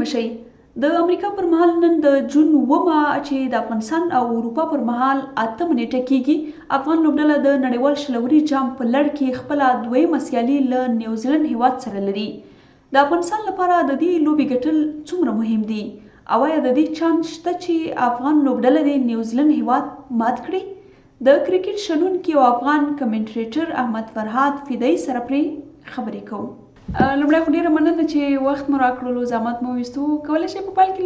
مه شئ. د امریکا پر مهال نن د جون اوومه چې د افغانستان او اروپا پر مهال اتمه نېټه کېږي، افغان لوبډله د نړیوال 20 اوریز جام په لړ کې خپله دویمه سیالي له نیوزیلنډ هېواد سره لري. د افغانستان لپاره د دې لوبې ګټل څومره مهم دي او ایا د دې چانس شته چې افغان لوبډله دې نیوزیلنډ هېواد مات کړي؟ د کرکټ شنونکي او افغان کمنټریټر احمد فرهاد فدایي سره پرې خبرې کوو. لومړی خو ډیره مننه چې وخت مو راکړلو، زحمت مو ویستو. کولی شئ په پیل کې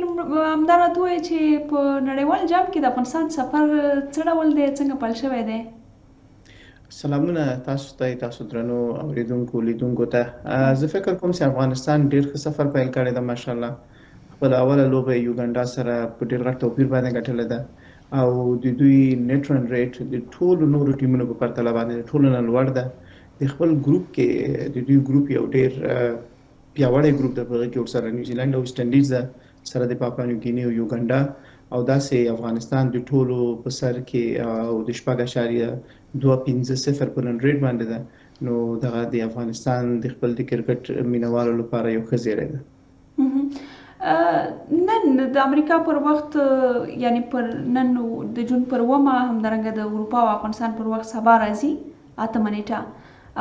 همدا راته ووایئ چې په نړیوال جام کې د افغانستان سفر څه ډول دی، څنګه پیل شوی دی؟ سلامونه تاسو ته، تاسو درنو اوریدونکو لیدونکو ته. زه فکر کوم چې افغانستان ډیر ښه سفر پیل کړی دی، ماشاءالله. خپله اوله لوبه یې یوګانډا سره په ډیر غټ توپیر باندې ګټلې ده او د دوی نیټ رن ریټ د ټولو نورو ټیمونو په پرتله باندې د ټولو نه لوړ ده. د خپل ګروپ کې د دوی ګروپ یو ډیر پیاوړی ګروپ ده، په هغه کې ورسره نیوزیلند او ویسټ انډیز ده، سره د پاپوا نیوګیني او یوګانډا، او داسې افغانستان د ټولو په سر کې او د 6.250 په رن ریټ باندې ده. نو دغه د افغانستان د خپل د کرکټ مینوالو لپاره یو ښه زیری ده. نن د امریکا پر وخت، یعنی پر نن د جون پر اوومه، همدارنګه د اروپا او افغانستان پر وخت سبا راځي اتمه نېټه،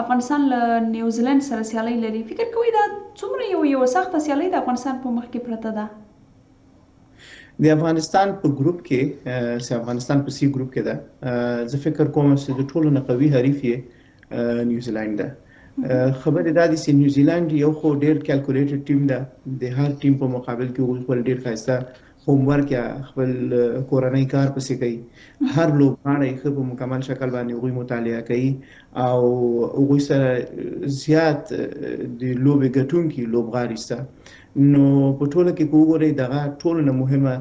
افغانستان له نیوزیلند سره سیالۍ لري. فکر کوئ دا څومره یوه سخته سیالۍ د افغانستان په مخ کې پرته ده؟ د افغانستان په ګروپ کې چې افغانستان په سی ګروپ کې ده، زه فکر کوم چې د ټولو نه قوي حریف یې نیوزیلند ده. خبرې دا دي چې نیوزیلند یو خو ډیر کیلکولیټډ ټیم ده، د هر ټیم په مقابل کې هغوی خپل ډیر ښایسته هوم ورک یا خپل کورنۍ کار پسې کوي، هر لوبغاړی ښه په مکمل شکل باندې هغوی مطالعه کوي او هغوی سره زیات د لوبې ګټونکي لوبغاړي شته. نو په ټوله کې که وګورئ دغه ټولو نه مهمه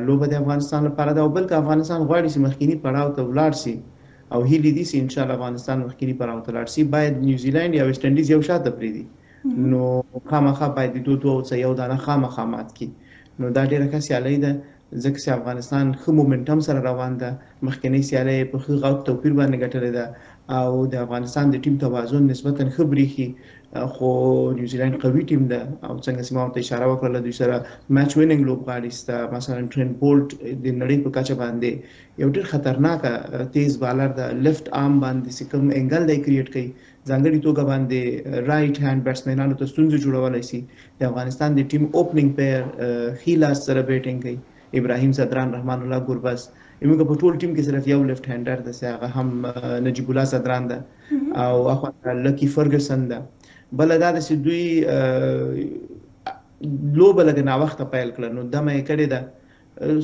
لوبه د افغانستان لپاره ده، او بل که افغانستان غواړي چې مخکیني پړاو ته ولاړ شي او هیلې دي چې انشاءالله افغانستان مخکیني پړاو ته لاړ شي، باید نیوزیلند یا ویسټ انډیز یو شاته پرېږدي، نو خامخا باید د دوه دوه څه یو دانه خامخا مات کړي. نو دا ډېره ښه سیالۍ ده، ځکه چې افغانستان ښه مومنټم سره روان ده، مخکینۍ سیالۍ یې په ښه غوټ توپیر باندې ګټلې ده او د افغانستان د ټیم توازن نسبتاً ښه برېښي. خو نیوزیلند قوي ټیم ده او څنګه چې ما ورته اشاره وکړه دوی سره میچ وینینګ لوبغاړي شته، مثلا ټرینټ بولټ د نړۍ په کچه باندې یو ډېر خطرناک تیز بالر ده، لیفټ آرم باندې چې کوم انګل دی کریټ کوي، ځانګړي توګه باندې رایټ هاند بیټسمینانو ته ستونزې جوړولی شي. د افغانستان د ټیم اوپنینګ پیر ښي لاس سره بیټینګ کوي، ابراهیم ځدران، رحمان الله ګربز. موږ په ټول ټیم کې صرف یو لیفټ هینډر ده چې هغه هم نجیب الله ځدران ده او اخوا لکی فرګسن ده. بله دا ده چې دوی لوبه لږه ناوخته پیل کړه، نو دمه یې کړې ده.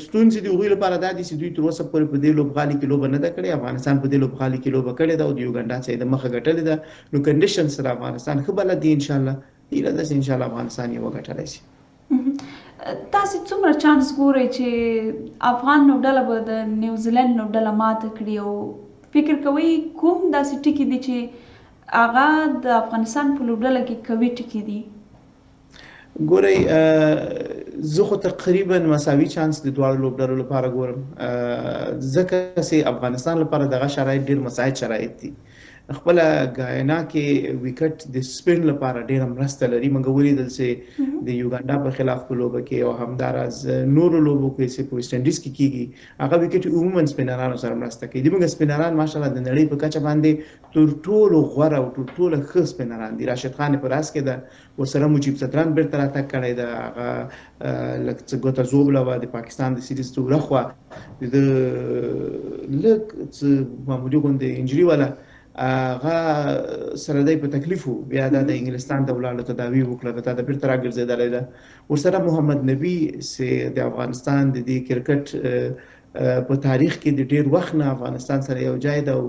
ستونزې د هغوی لپاره دا دي چې دوی تر اوسه پورې په دې لوبغالي کې لوبه نه ده کړې، افغانستان په دې لوبغالي کې لوبه کړې ده او د یوګانډا څخه یې د مخه ګټلې ده. نو کنډیشن سره افغانستان ښه بلد دي، انشاءالله هیله ده چې انشاءالله افغانستان یې وګټلی شي. تاسې څومره چانس ګورئ چې افغان لوبډله به د نیوزیلند لوبډله ماته کړي او فکر کوئ کوم داسې ټکي دي چې هغه د افغانستان په لوبډله کې قوي ټکي دي؟ ګورئ، زه خو تقریبا مساوي چانس د دواړو لوبډلو لپاره ګورم، ځکه چې افغانستان لپاره دغه شرایط ډیر مساعد شرایط دي. خپله ګاینا کې ویکټ د سپین لپاره ډیره مرسته لري. موږ ولیدل چې د یوګانډا په خلاف په لوبه کې او همداراز نورو لوبو کې چې په ویسټ انډیز کې کیږي، هغه ویکټ عموما سپینرانو سره مرسته کوي. د موږ سپینران ماشاءالله د نړۍ په کچه باندې تر ټولو غوره او تر ټولو ښه سپینران دي. راشد خان په راس کې ده، ورسره مجیب ځدران بیرته راتګ کړی ده، هغه لږ څه ګوته ژوبله وه د پاکستان د سیریز دوره خوا د ده لږ څه معمولي غوندې انجري وله، هغه سره دی په تکلیف و، بیا دا د انګلستان ته ولاړه، تداوي وکړه، دا د بیرته راګرځېدلی ده. ورسره محمد نبي چې د افغانستان د دې کرکټ په تاریخ کې د ډېر وخت نه افغانستان سره یو ځای ده او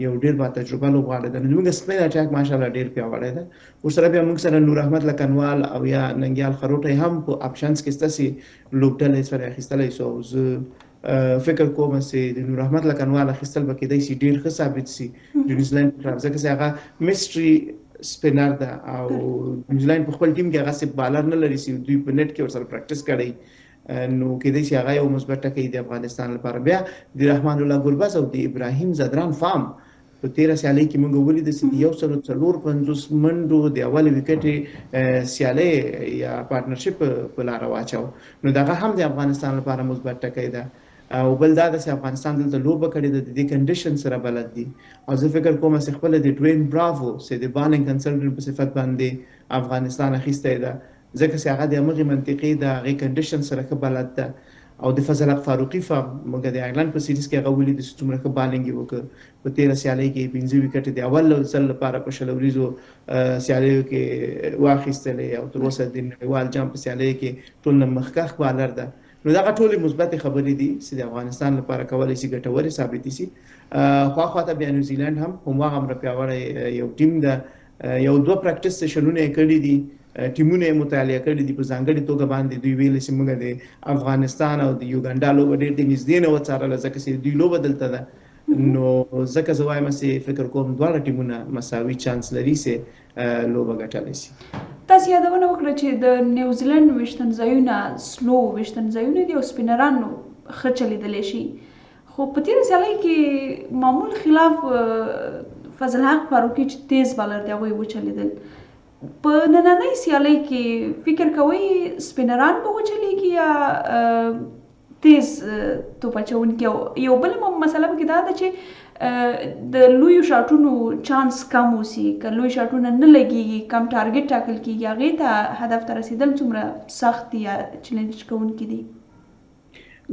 یو ډېر با تجربه لوبغاړی ده. نو زموږ سپین اټاک ماشاءالله ډېر پیاوړی ده. ورسره بیا موږ سره نور احمد لکنوال او یا ننګیال خروټی هم په اپشنز کې شته چې لوبډلې سره اخیستلی شو. او زه فکر کوم چې د نور احمد لکنوال اخیستل به کېدای شي ډېر ښه ثابت شي د نیوزیلند په خلاف، ځکه چې هغه میسټري سپینر ده او نیوزیلند په خپل ټیم کې هغسې بالر نه لري چې دوی په نېټ کې ورسره پریکټس کړی، نو کېدای شي هغه یو مثبت ټکی د افغانستان لپاره. بیا د رحمان الله ګربز او د ابراهیم ځدران فارم په تیره سیالۍ کې موږ ولید چې د 154 منډو د اولې ویکټې سیالۍ یا پارټنرشپ په لاره واچو، نو دغه هم د افغانستان لپاره مثبت ټکی ده. او بل دا ده چې افغانستان دلته لوبه کړې ده، د دې کنډیشن سره بلد دي، او زه فکر کوم چې خپله د ډوین براوو چې د بالینګ کنسلټنټ په صفت باندې افغانستان اخیستی ده، ځکه چې هغه د همغې منطقې د هغې کنډیشن سره ښه بلد ده. او د فضل حق فاروقي فارم موږ د ایرلند په سیریز کې هغه ولید چې څومره ښه بالینګ یې وکړ. په تېره سیالۍ کې یې 5 ویکټې د اول ځل لپاره په 20 اوریزو سیالیو کې واخیستلې، او تر اوسه د نړیوال جام په سیالیو کې ټول نه مخکښ بالر ده. نو دغه ټولې مثبتې خبرې دي چې د افغانستان لپاره کولی شي ګټورې ثابتې شي. خو خواته بیا نیوزیلند هم هماغه پیاوړی یو ټیم ده، یو دوه پریکټس سیشنونه یې کړي دي، ټیمونه یې مطالعه کړي دي. په ځانګړي توګه باندې دوی ویلي چې موږ د افغانستان او د یوګانډا لوبه ډېر د نږدې نه وڅارله، ځکه چې دوی لوبه دلته ده. نو ځکه زه وایم چې فکر کوم دواړه ټیمونه مساوي چانس لري چې لوبه ګټلی شي. تاسو یادونه وکړه چې د نیوزیلند ویشتنځایونه سلو ویشتنځایونه دي او سپینران ښه چلیدلی شي، خو په تېره سیالۍ کې معمول خلاف فضل حق فاروقي چې تیز بالر دی هغوی وچلیدل. په نننۍ سیالۍ کې فکر کوئ سپینران به وچلیږي یا تیز توپ اچوونکي؟ او یو بله مسله پکې دا ده چې د لویو شاټونو چانس کم اوسي، که لوی شاټونه نه لګیږي، کم ټارګټ ټاکل کیږي، هغې ته هدف ته رسېدل څومره سخت دي یا چلنج کوونکي دي؟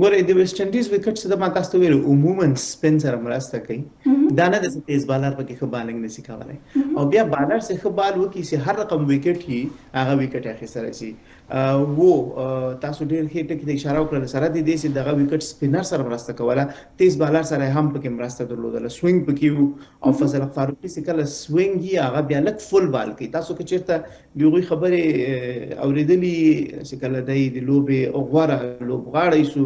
ګورئ، د ویسټ انډیز ویکټ چې ما تاسو ته ویل عموما سپین سره مرسته کوي، دا نه ده چې تیز بالر پکې ښه بالینګ نشي کولی، او بیا بالر چې ښه بال وکړي چې هر رقم ویکټ یي هغه ویکټ اخیستلی شي. وو تاسو ډېر ښې ټکي ته اشاره وکړه، سره د دې چې دغه ویکټ سپینر سره مرسته کوله، تیز بالر سره هم پکې مرسته درلودله، سوینګ پکې وو. او فضل حق فاروقي چې کله سوینګ یي هغه بیا لږ فول بال کوي. تاسو که چېرته د هغوی خبرې اورېدلي چې کله دی د لوبې غوره لوبغاړی سو،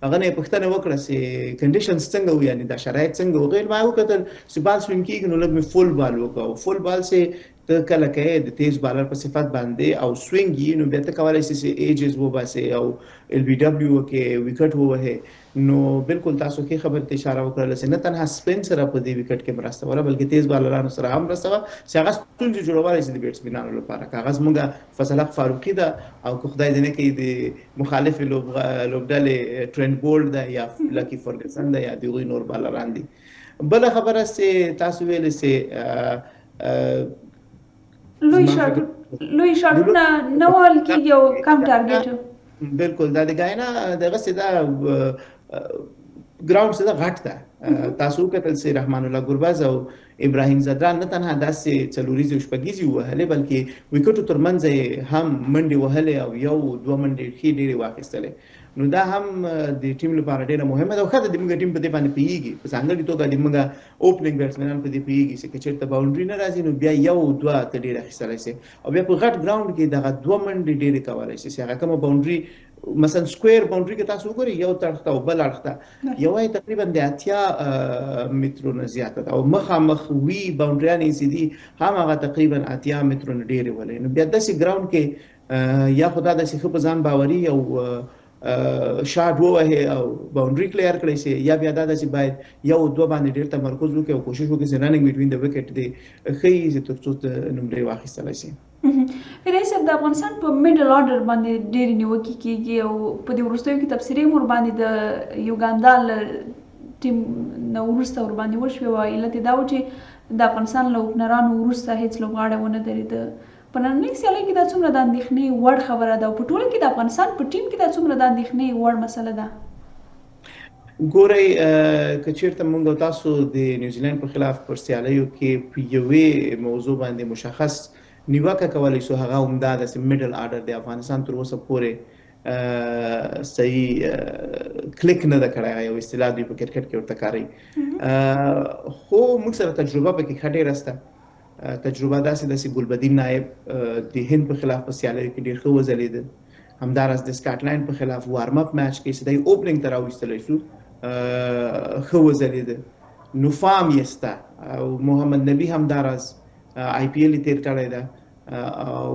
هغه نه یې پوښتنه وکړه چې کنډیشنز څنګه وو، یعنې دا شرایط څنګه وو؟ هغه ما وکتل چې بال سوینګ کېږي نو لږ مې فول بال وکړ، او فول بال چې ته کله کوې د تیز بالر په صفت باندې او سوینګ یي نو بیا ته کولی شې چې ایجز وباسې او ال بي ډبلیو وکړې، ویکټ ووهې. نو بالکل تاسو ښې خبرې ته اشاره وکړله چې نه تنها سپین سره په دې ویکټ کې مرسته وله، بلکې تیز بالرانو سره هم مرسته وه چې هغه ستونزې جوړولی شي د بیټسمینانو لپاره. که هغه زموږ فضل حق فاروقي ده او که خدای دې نه کوي د مخالفې لوبډلې ټرینټ بولډ ده یا لکي فرګسن ده یا د هغوی نور بالران دي. بله خبره چې تاسو ویلې چې لوی شاټونه نه وهل کېږي او کم ټارګټ. بالکل، دا د ګاینا دغه څه ده، ګراوند څه ده غټ ده. تاسو وکتل چې رحمان الله ګربز او ابراهیم ځدران نه تنها داسې څلوریزې او شپږیزې ووهلې، بلکې ویکټو ترمنځ یې هم منډې وهلې او یو دوه منډې ښې ډېرې واخیستلې. نو دا هم د ټیم لپاره ډېره مهمه ده او ښه ده د موږ ټیم په دې باندې پوهېږي، په ځانګړي توګه د موږ اوپننګ بیټسمنان په دې پوهېږي چې که چېرته باونډري نه راځي نو بیا یو دوه ته ډېر اخیستلی شي، او بیا په غټ ګراوند کې دغه دوه منډې ډېرې کولی شي چې هغه کومه باونډري مثلا سکویر باونډري که تاسو وګورئ یو اړخ ته او بل اړخ ته یوه یې تقریبا د 80 مترو نه زیاته ده، او مخامخ وي باونډریانې چې دي هم هغه تقریبا 80 مترو نه ډېرې ولې. نو بیا داسې ګراوند کې یا خو دا داسې ښه په ځان باوري او شاټ ووهي او باونډري کلیر کړی شي، یا بیا دا ده چې باید یو دوه باندې ډېر تمرکز وکړي او کوشش وکړي چې رننګ بټوین د ویکټ دې ښه وي چې تر څو نمرې واخیستلی شي. فدایي صاحب، د افغانستان په میډل آرډر باندې ډېرې نیوکې کېږي او په دې وروستیو کې تبصرې هم ورباندې د یوګاندا له ټیم نه وروسته ورباندې وشوې، او علت یې دا و چې د افغانستان له اوپنرانو وروسته هېڅ لوبغاړی ونه درېده. په نننۍ سیالۍ کې دا څومره د اندېښنې وړ خبره ده او په ټوله کې د افغانستان په ټیم کې دا څومره د اندېښنې وړ مسله ده؟ ګورئ، که چېرته موږ او تاسو د نیوزیلند په خلاف پر سیالیو کې په یوې موضوع باندې مشخص نیوکه کولی شو، هغه هم دا ده چې میډل آرډر د افغانستان تر اوسه پورې صحیح کلیک نه ده کړی، یو اصطلاح دوی په کرکټ کې ورته کاروي، خو موږ سره تجربه پکې ښه ډېره شته. تجربه داسې ده چې ګلبدین نایب د هند په خلاف په سیالیو کې ډېر ښه وځلېده، همداراز د سکاټلند په خلاف وارم اپ میچ کې چې دی اوپننګ ته راویستلی شو ښه وځلېده، نو فام یې شته. او محمد نبي همداراز آی پي ایل یې تېر کړی ده، او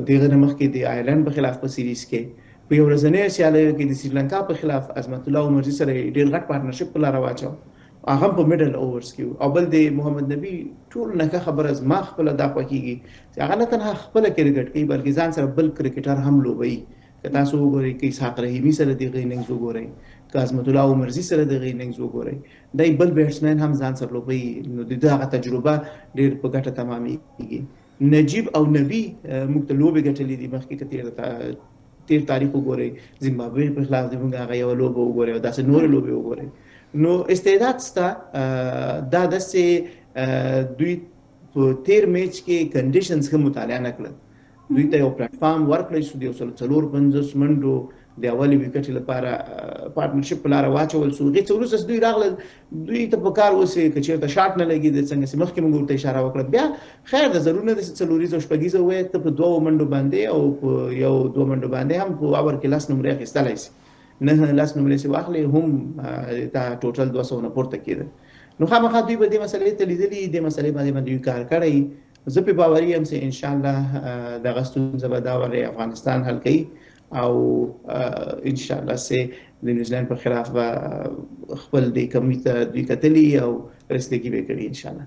د هغه نه مخکې د آیرلند په خلاف په سیریز کې په یو ورځنیو سیالیو کې د سریلانکا په خلاف عظمت الله عمرزي سره یې ډېر غټ پارټنرشپ په لاره واچو. هغه په میډل اوورز کې. او بل د محمد نبی ټول نه ښه خبره زما خپله دا خوښېږي چې هغه نه تنها خپله کرکټ کوي، بلکې ځان سره بل کرکټر هم لوبوي. که تاسو وګورئ، که اسحاق رحیمي سره د هغه اننګز وګورئ، که عظمت الله عمرزي سره د هغه اننګز وګورئ، دی بل بیټسمن هم ځان سره لوبوي، نو د ده هغه تجربه ډېر په ګټه تمامېږي. نجیب او نبی موږ ته لوبې ګټلې دي مخکې، که تیر تاریخ وګورئ، زیمبابوې په خلاف د موږ هغه یوه لوبه وګورئ او داسې نورې لوبې وګورئ، نو استعداد سته. دا داسې دوی په تیر میچ کې کنډیشنز ښه مطالعه نه کړل، دوی ته یو پلیټ فارم ورکړی شو، د 154 منډو د اولې ویکټې لپاره پارټنرشپ په لاره واچول شو. هغې څه وروسته دوی راغلل، دوی ته په کار اوس که چېرته شاټ نه لګېده، څنګه چې مخکې موږ ورته اشاره وکړه، بیا خیر ده، ضرور نه ده چې څلوریزه او شپږیزه ووایې، ته په دوو منډو باندې او په یو دوه منډو باندې هم په اور کې 10 نمرې اخیستلی شي، 9 10 نمرې چې واخلې هم تا ټوټل 200 نه پورته کېده. نو خامخا دوی به دې مسئلې ته لیدلي، دې مسئلې باندې باندې دوی کار کړی. زه پرې باوري یم چې انشاءالله دغه ستونزه به دا ورې افغانستان حل کوي او انشاءالله چې د نیوزیلند په خلاف به خپل دې کمي ته دوی کتلي او رسیدګي به کوي انشاءالله.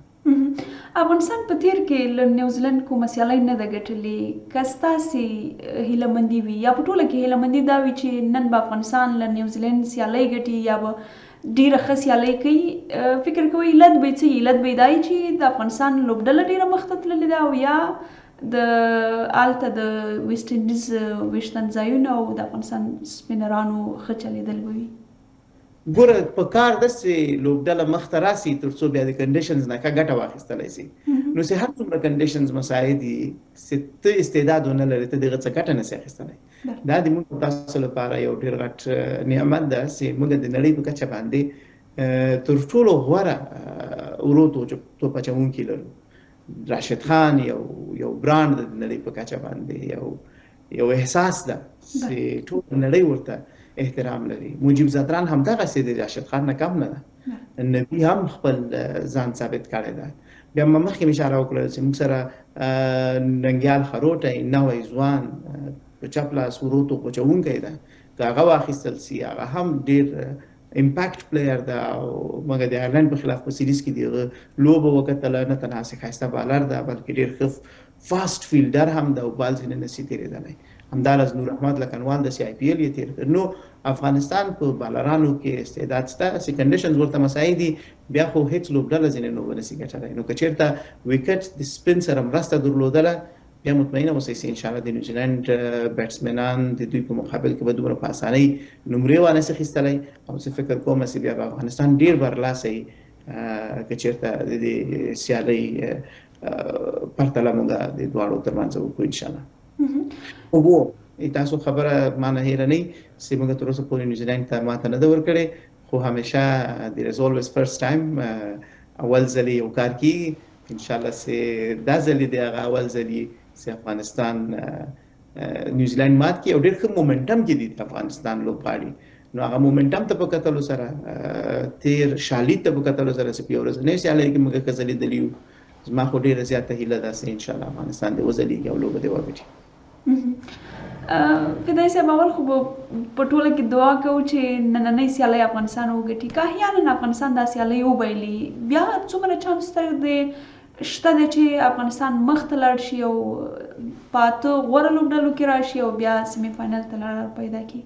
افغانستان په تیر کې له نیوزیلند کومه سیالۍ نه ده ګټلې، که ستاسې هیله مندي وي یا په ټوله کې هیله مندي دا وي چې نن به افغانستان له نیوزیلند سیالۍ ګټي یا به ډیره ښه سیالۍ کوي، فکر کوئ علت به یې څه وي؟ علت به یې دا وي چې د افغانستان لوبډله ډیره مخته تللې ده او یا د هلته د ویسټ انډیز ویشتنځایونه او د افغانستان سپینرانو ښه چلیدل به وي؟ ګوره، په کار ده چې لوبډله مخته راسي تر څو بیا د کنډیشنز نه ښه ګټه واخیستلی سي. نو چې هر څومره کنډیشنز مساعد دي، چې ته استعداد ونه لرې، ته د هغه څه ګټه نه سې اخیستلی. دا د موږ تاسو لپاره یو ډېر غټ نعمت ده چې موږ د نړۍ په کچه باندې تر ټولو غوره ورو توپ اچوونکي لرو. راشد خان یو برانډ د نړۍ په کچه باندې، یو احساس ده چې ټول نړۍ ورته احترام لري. مجیب ځدران هم دغسې د راشد خان نه کم نه ده، نبی هم خپل ځان ثابت کړی ده. بیا ما مخکې اشاره وکړه چې موږ سره ننګیال خروټی نوی ځوان په چپ لاس ورو توپ اچوونکی ده، که هغه واخیستل سي هغه هم ډېر امپاکټ پلیر ده. او موږ د ایرلنډ په خلاف په سیریز کې د هغه لوبه وکتله، نه تنها چې ښایسته بالر ده بلکې ډېر ښه فاست فیلډر هم ده او بال ځینې نه سي تېرېدلی. همداراز نور احمد لکنوال د سي آی پي ایل یې تېر کړ. نو افغانستان په بالرانو کې استعداد شته چې کنډیشنز ورته مساعد دي، بیا خو هیڅ لوبډله ځینې لوبه نه سي ګټلی. نو که چېرته ویکټ د سپین سره مرسته درلودله، بیا مطمئنه اوسئ چې انشاءالله د نیوزیلنډ بیټسمنان د دوی په مقابل کې به دومره په اسانۍ نمرې وانه سي اخیستلی. او زه فکر کوم چې بیا به افغانستان ډېر برلاسی که چېرته د دې سیالۍ پرتله موږ د دواړو ترمنځ وکړو انشاءالله. خو تاسو خبره ما نه هېره نه چې موږ تر اوسه پورې نیوزیلنډ ته ماته نه ده ورکړې، خو همیشه there is always first time، اول ځلې یو کار کیږي. انشاءالله چې دا ځلې دی هغه اول ځلې چې افغانستان نیوزیلنډ مات کړي او ډېر ښه مومنټم کې دي د افغانستان لوبغاړي. نو هغه مومنټم ته په کتلو سره، تیر شالید ته په کتلو سره چې په یو ورځنۍ سیالۍ کې موږ ښه ځلېدلي یو، زما خو ډېره زیاته هیله ده چې انشاءالله افغانستان دې وځلېږي او لوبه دې وګټي. فدایي صاحب، اول خو به په ټوله کې دعا کوو چې نننۍ سیالۍ افغانستان وګټي. که احیانا افغانستان دا سیالۍ وبایلي، بیا څومره چانس دی شته دی چې افغانستان مخته لاړ شي او په 8 غوره لوبډلو کې راشي او بیا سیمي فاینل ته لاره پیدا کړي؟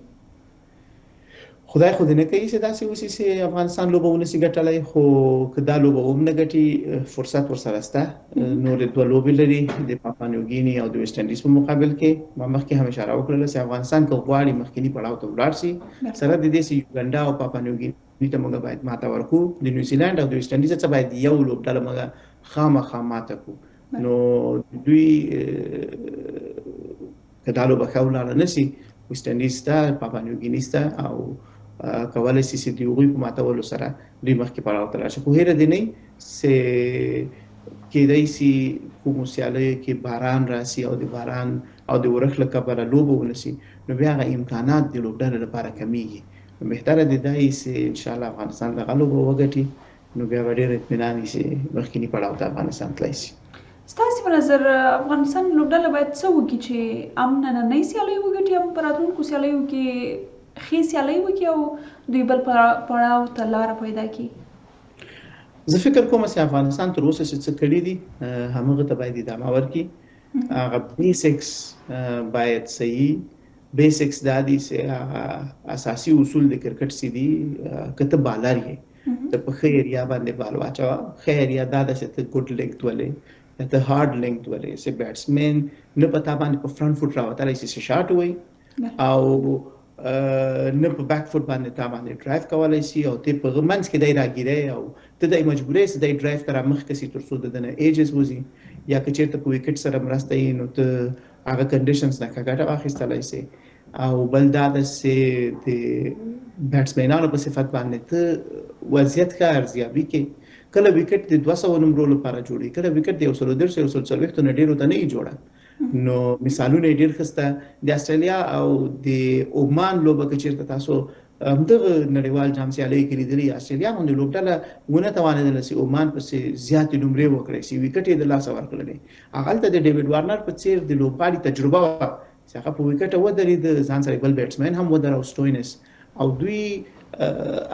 خدای خو دې نه کوي چې داسې وشي چې افغانستان لوبه ونه شي ګټلی، خو که دا لوبه هم نه ګټي فرصت ورسره شته. نورې دوه لوبې لري د پاپوا نیوګیني او د ویسټ انډیز په مقابل کې. ما مخکې هم اشاره وکړله چې افغانستان که غواړي مخکیني پړاو ته ولاړ شي، سره د دې چې یوګنډا او پاپوا نیوګیني ته موږ باید ماته ورکړو، د نیوزیلنډ او د ویسټ انډیز څخه باید یو لوبډله موږ خامخا ماته کړو. نو دوی که دا لوبه ښه ولاړه نه شي، ویسټ انډیز ته، پاپوا نیوګیني ته او کولی شي چې د هغوی په ماتولو سره دوی مخکې پړاو ته لاړ شي. خو هېره دې نه وي چې کېدای شي کومو سیالیو کې باران راسي او د باران او د ورښت له کبله لوبه ونه شي، نو بیا هغه امکانات د لوبډلې لپاره کمیږي. نو بهتره دې دا وي چې انشاءالله افغانستان دغه لوبه وګټي، نو بیا به ډېر اطمینان وي چې مخکیني پړاو ته افغانستان تللی شي. ستاسې په نظر افغانستان لوبډله باید څه وکړي چې هم نننۍ سیالۍ وګټي، هم په راتلونکو سیالیو کې ښې سیالۍ وکړي او دوی بل پړاو ته لاره پیدا کړي؟ زه فکر کوم چې افغانستان تر اوسه چې څه کړي دي، همغه ته باید ادامه ورکړي. هغه بیسکس باید صحیح بیسکس دا دي چې هغه اساسي اصول د کرکټ څه دي. که ته بالر یې، ته په ښه ایریا باندې بال واچوه. ښه ایریا دا ده چې ته ګډ لینګت ولې یا ته هارډ لینګت ولې چې بیټسمن نه په تا باندې په فرنټ فوټ راوتلی شي چې شاټ ووهي، او نه په بیک فوټ باندې تا باندې ډرایو کولای شي، او ته په منځ کې دی راګیری او ته دی مجبورې چې دی ډرایو ته رامخکې شي تر څو د ده نه ایجز وځي، یا که چېرته په ویکټ سره مرسته یې نو ته هغه کنډیشنز نه ښه ګټه واخیستلی شي. او بل دا ده چې د بیټسمینانو په صفت باندې ته وضعیت ښه ارزیابي کې. کله ویکټ د 200 نمرو لپاره جوړي، کله ویکټ د 130، 140 نه ډېرو ته نه یې جوړه. نو مثالونه یې ډېر ښه شته. د استرالیا او د عمان لوبه که چېرته تاسو همدغه نړیوال جام سیالۍ کې لیدلې، استرالیا غوندې لوبډله ونه توانېدله چې عمان پسې زیاتې نمرې وکړی شي، ویکټ یې د لاسه ورکړلې. هغلته د ډیویډ وارنر په څیر د لوبغاړي تجربه وه چې هغه په ویکټه ودرېد، ځان سره بل بیټسمن هم ودراو سټوینس، او دوی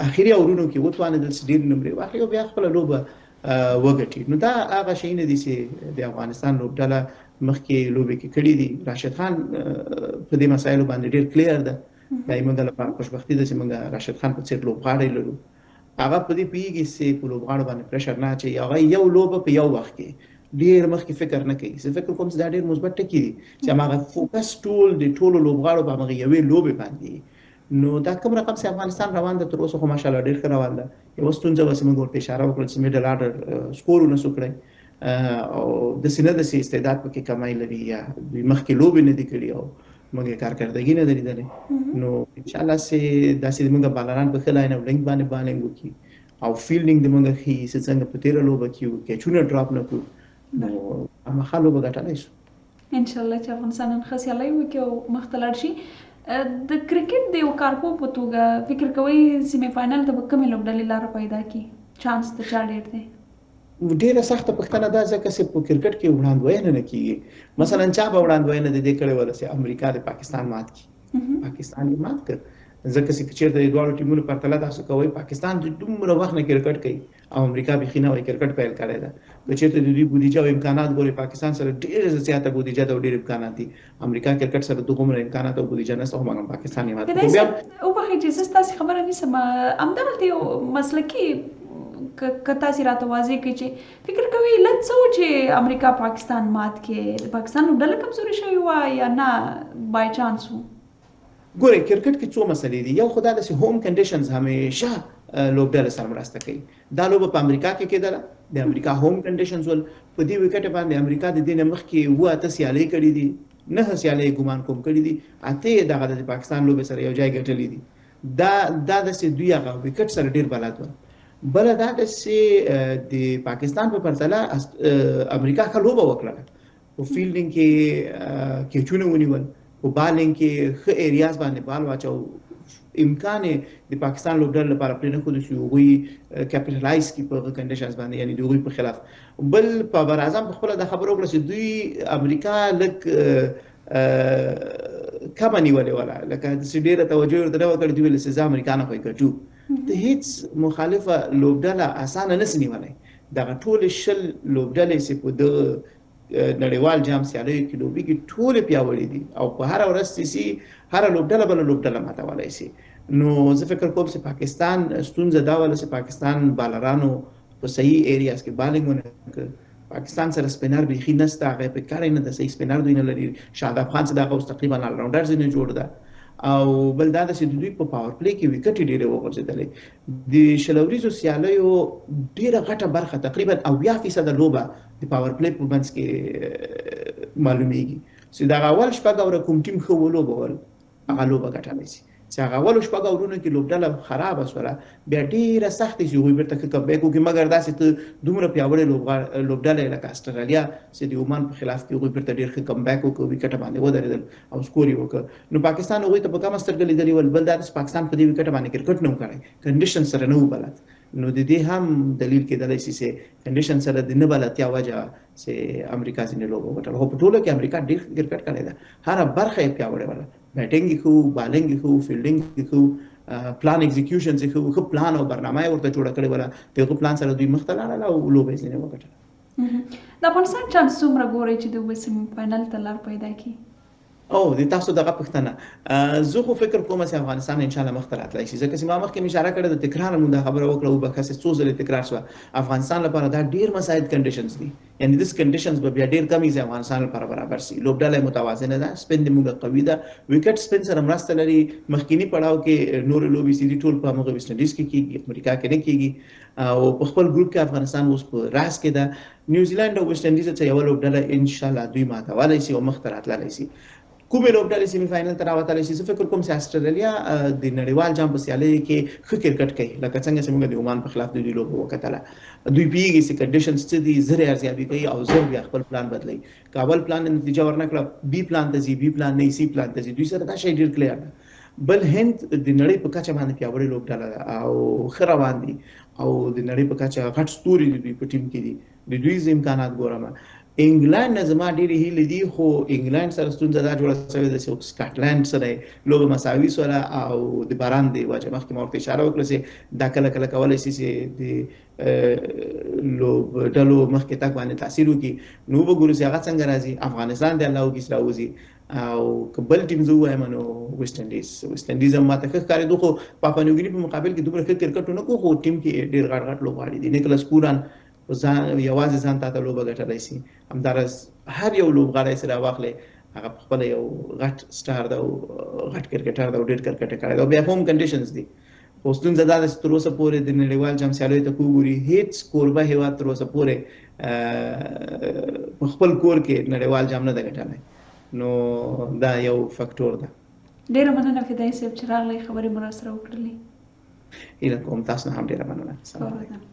اخري اورونو کې وتوانېدل چې ډېرې نمرې واخلي او بیا خپله لوبه وګټي. نو دا هغه شیونه دي چې د افغانستان لوبډله مخکې لوبې کې کړې دي. راشد خان په دې مسایلو باندې ډېر کلیر ده. دا یې موږ لپاره خوشبختي ده چې موږ راشد خان په څېر لوبغاړی لرو. هغه په دې پوهېږي چې په لوبغاړو باندې پرېشر نه اچوي، هغه یو لوبه په یو وخت کې ډېر مخکې فکر نه کوي. زه فکر کوم چې دا ډېر مثبت ټکي دي چې هماغه فوکس ټول د ټولو لوبغاړو په هماغه یوې لوبې باندې. نو دا کوم رقم چې افغانستان روان ده تر اوسه خو ماشاءالله ډېر ښه روان ده. یوه ستونزه وه چې موږ ورته اشاره وکړه چې میډل آرډر سکور ونه سو کړی، او داسې نه ده چې استعداد پکې کمی لري یا دوی مخکې لوبې نه دي کړي او موږ یې کارکردګي نه ده لیدلې. نو انشاءالله چې داسې موږ بالران په ښه لاین او لینک باندې بالینګ وکړي او فیلډینګ د موږ ښه وي چې څنګه په تېره لوبه کې وو، کیچونه ډراپ نه کړو، نو خامخا لوبه ګټلی شو. ان شاء الله چې افغانستان نن ښه سیالۍ وکړي او مخته لاړ شي. د کرکټ د یو کارپوه په توګه فکر کوئ سیمي فاینل ته به کومې لوبډلې لاره پیدا کړي؟ چانس د چا ډېر دی؟ ډېره سخته پوښتنه ده، ځکه چې په کرکټ کې وړاندوینه نه کیږي. مثلا چا به وړاندوینه د دې کړې وله چې امریکا د پاکستان مات کړي؟ پاکستان یې مات کړ، ځکه چې که چېرته د دواړو ټیمونو پرتله تاسو کوئ، پاکستان د دومره وخت نه کرکټ کوي او امریکا بیخي نوی کرکټ پیل کړی ده. که چېرته د دوی بودیجه او امکانات ګورئ، پاکستان سره ډېره زیاته بودیجه ده او ډېر امکانات دي. امریکا کرکټ سره دغومره امکانات او بودیجه نشته، خو مګر پاکستان یې مات کړ. کېدای شي وبخښئ چې زه ستاسې خبره نیسم، همدغلته یو مسلکي که تاسې راته واضح کړئ چې فکر کوئ علت څه و چې امریکا پاکستان مات کړي؟ د پاکستان لوبډله کمزورې شوې وه یا نه بای چانس و؟ ګورئ، کرکټ کې څو مسلې دي. یو خو دا ده چې هوم کنډیشنز همیشه لوبډلې سره مرسته کوي. دا لوبه په امریکا کې کېدله، د امریکا هوم کنډیشنز ول. په دې ویکټ باندې امریکا د دې نه مخکې اووه اته سیالۍ کړې دي، نهه سیالۍ یې ګمان کوم کړې دي، اته یې دغه د پاکستان لوبې سره یو ځای ګټلې دي. دا دا ده چې دوی هغه ویکټ سره ډېر بلد ول. بله دا ده چې د پاکستان په پرتله امریکا ښه لوبه وکړله، په فیلډینګ کې کیچونه ونیول، په بالینګ کې ښه ایریاز باندې بال واچو، امکان یې د پاکستان لوبډلې لپاره پرې نه ښودو چې هغوی کپیټلایز کړي په هغه کنډیشنز باندې، یعنې د هغوی په خلاف. بل بابر اعظم په خپله دا خبره وکړه چې دوی امریکا لږ کمه نیولې وله، لکه داسې ډېره توجه یې ورته نه وه کړې. دوی ویل چې زه امریکا نه خو یې ګټو، ته هیڅ مخالفه لوبډله اسانه نه سي نیولی. دغه ټولې 20 لوبډلې چې په دغه نړیوال جام سیالیو کې لوبېږي ټولې پیاوړې دي، او په هره ورځ چې سي هره لوبډله بله لوبډله ماتولی سي. نو زه فکر کوم چې پاکستان ستونزه دا وله چې پاکستان بالرانو په صحیح ایریاز کې بالینګ ونه کړ. پاکستان سره سپینر بیخي نشته، هغه یې په کاری نه ده، صحیح سپینر دوی نه لري. شاداب خان چې دغه اوس تقریبا الراونډر ځینې جوړ ده. او بل دا ده چې د دوی په پاور پلی کې ویکټې ډېرې وغورځېدلې. د 20 اوریزو سیالیو ډېره غټه برخه تقریبا 70% لوبه د پاور پلی په منځ کې معلومیږي چې دغه اول شپږ اوره کوم ټیم ښه ولوبول هغه لوبه ګټلی شي. چې هغه اولو شپږ اورونو کې لوبډله خرابه سوله بیا ډېره سخته چې هغوی بېرته ښه کمبیک وکړي. مګر داسې ته دومره پیاوړې لوبډله لکه استرالیا چې د عمان په خلاف کې هغوی بېرته ډېر ښه کمبیک وکړ، ویکټه باندې ودرېدل او سکور یې وکړ. نو پاکستان هغوی ته په کمه سترګه لیدلي ول. بل دا چې پاکستان په دې ویکټه باندې کرکټ نه و کړی، کنډیشن سره نه و بلد. نو د دې هم دلیل کېدلی شي چې کنډیشن سره د نه بلدتیا وجه چې امریکا ځینې لوبه وګټله. خو په ټوله کې امریکا ډېر ښه کرکټ کړی ده، هره برخه یې پیاوړې وله، بیټینګ یې ښه و، بالینګ یې ښه و، فیلډینګ یې ښه و. پلان ایگزیکیوشن چې ښه پلان او برنامه ورته جوړه کړې وله، د هغه پلان سره دوی مخته لاړل او لوبه یې ځینې وګټله. د افغانستان چانس څومره ګورئ چې د سیمي فاینل ته لار پیدا کړي؟ او د تاسو دغه پوښتنه، زه خو فکر کوم چې افغانستان ان شاء الله مخته راتلای شي، ځکه چې ما مخکې اشاره کړې ده، تکرار مونږ دا خبره وکړه، وبخښه چې څو ځلې تکرار شوه. افغانستان لپاره دا ډیر مساعد کنډیشنز دي، یعنی دس کنډیشنز به بیا ډیر کم چې افغانستان لپاره برابر شي. لوبډله متوازنه ده، سپین د مونږ قوي ده، وکټ سپین سره مرسته لري. مخکینی پړاو کې نور لوبې چې دي ټول په هغه ویسټ انډیز کې کیږي، امریکا کې نه کیږي. او په خپل ګروپ کې افغانستان اوس په راس کې ده. نیوزیلند او ویسټ انډیز څخه یو لوبډله ان شاء الله دوی ماتولای شي او مخته راتللی شي. کومې لوبډلې سیمي فاینل ته راوتلی شي؟ زه فکر کوم چې استرالیا د نړیوال جام په سیالیو کې ښه کرکټ کوي، لکه څنګه چې موږ د عمان په خلاف د دوی لوبه وکتله. دوی پوهېږي چې کنډیشنز څه دي، زر یې ارزیابي کوي او زر بیا خپل پلان بدلوي. که اول پلان نتیجه ورنه کړه، بي پلان ته ځي، بي پلان نه، سي پلان ته ځي. دوی سره دا شی ډېر کلیر ده. بل هند د نړۍ په کچه باندې پیاوړې لوبډله ده او ښه روان دي او د نړۍ په کچه غټ ستوري د دوی په ټیم کې دي، د دوی زه امکانات ګورم. انګلند نه زما ډېرې هیلې دي، خو انګلند سره ستونزه دا جوړه شوې ده چې سکاټلند سره لوبه مساوي سوله او د باران د وجه مخکې ما ورته اشاره وکړه چې دا کله کله کولی شي چې د لوبډلو مخکې تګ باندې تاثیر وکړي. نو وګورو چې هغه څنګه راځي. افغانستان دی الله وکړي چې راوځي، او که بل ټیم زه ووایم نو ویسټ انډیز. ویسټ انډیز هم ماته ښه ښکارېدو، خو پاپا نیوګیني په مقابل کې دومره ښه کرکټ ونه کړو، خو ټیم کې ډېر غټ غټ لوبغاړي دي. نیکلس پوران ځان یوازې ځان ته لوبه ګټلی شي. همداراز هر یو لوبغاړی چې راواخلې هغه په خپله یو غټ سټار ده او غټ کرکټر ده او ډېر کرکټ یې کړی ده، او بیا هم کنډیشنز دي. خو ستونزه دا ده چې تر اوسه پورې د نړیوال جام سیالیو ته که وګوري، هېڅ کوربه هېواد تر اوسه پورې په خپل کور کې نړیوال جام نه ده ګټلی، نو دا یو فکټور ده. ډېره مننه فدایي صاحب چې راغلی، خبرې مو راسره وکړلې. هیله کوم تاسو نه هم ډېره مننه. سلام علیکم.